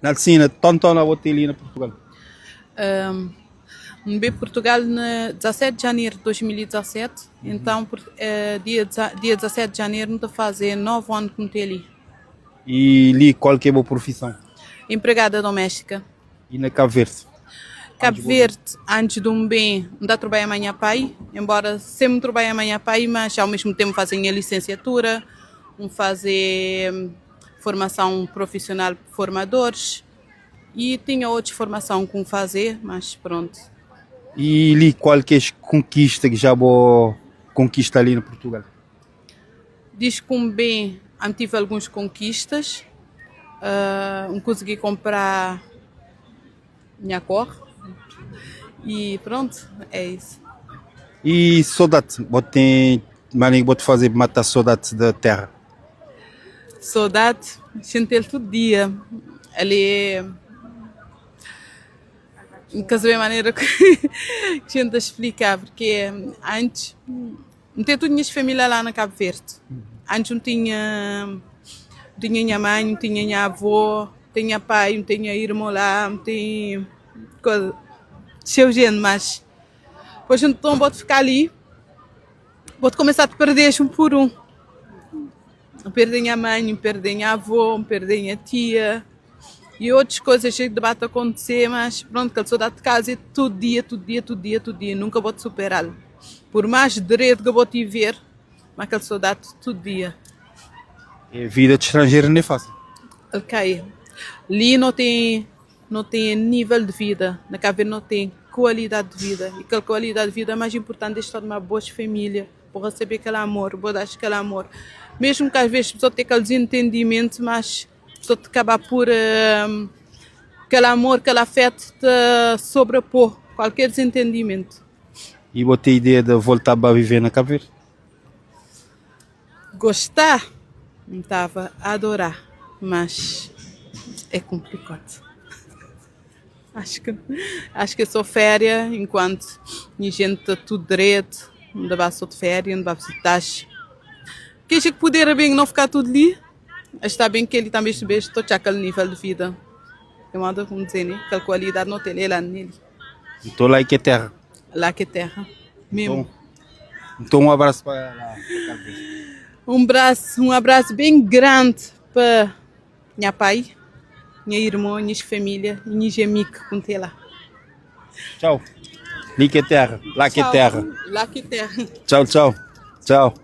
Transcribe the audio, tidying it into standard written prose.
Nalcina, tonton la bo ten li na Portugal? N ben Portugal na 17 de janeru de 2017, então dia dia 17 de janeru N ta faze 9 anu ki N ten li. I li kual ki é bo profison? Empregada doméstica. I na Cabo Verde? Cabo Verde, antes de N ben, N ta trabadja ma nha pai, embora sempre N trabadja ma nha pai, mas ao mesmo tempo N faze nha licenciatura, N faze formação profissional formadores e tinha outras formação que N faze, mas pronto. E li kual ki es konkista ki já bo konkista li na Portugal? Diz que N ben N tive alguns konkistas, N konsegui konpra nha kor e pronto, é isso. E sodade, bo ten manera ki bo ta faze pa mata sodade da terra? Sodade, xinti-l tudu dia, ali N ka sabe manera ki N ta splika, porque antes N ten tudu nhas família la na Kabu Verdi. Antis N tinha, N tinha nha mãe, N tinha nha avó, N ten nha pai, N ten nha irmon la, N ten koza, txeu jenti. Mas depois nton bo ta fika li, bo ta kumesa ta perde-s un pur un. N perde nha mãe, N perde nha avó, N perde nha tia e otus kozas ki ba ta kontise, mas prontu, kel sodadi di kaza é tudu dia, tudu dia, tudu dia, tudu dia, nunka bo ta superal. Pur más dretu ki bo tiver, ma kel sodadi tudu dia. E vida di stranjeru não é fásil. Ok, li no ten no ten nível di vida, na Kabu Verdi no ten kualidadi di vida e kel kualidadi di vida más inpurtanti é sta numa boas família. Bo recebe kel amor, bo das kel amor. Mesmo que às vezes pessoa tem aquele desentendimento, mas pessoa te acaba por kel amor, kel afeto te sobrepor qualquer desentendimento. E bo tem ideia de voltar ba viver na Cabo Verde? Gostar, N tava adorar, mas é complicado. Acho que, acho que é só féria, enquanto nha gente ta tudo dreto, N ta ba só de féria, N ta ba visitas. Ke que poder bem não ficar tudo li, está bem que ele também subeste to aquele nível de vida. É moda como dizer, né? Aquela qualidade não tem lá nele. Então lá é que é terra. Lá que é terra. Mesmo. Então, então um abraço para lá, para Cabo Verde. Um abraço, um abraço bem grande para nha pai, nha irmon, nhas família e nhas amigas ku N ten lá. Tchau. Li que é terra, lá que é terra. Lá que é terra. Tchau, tchau. Tchau.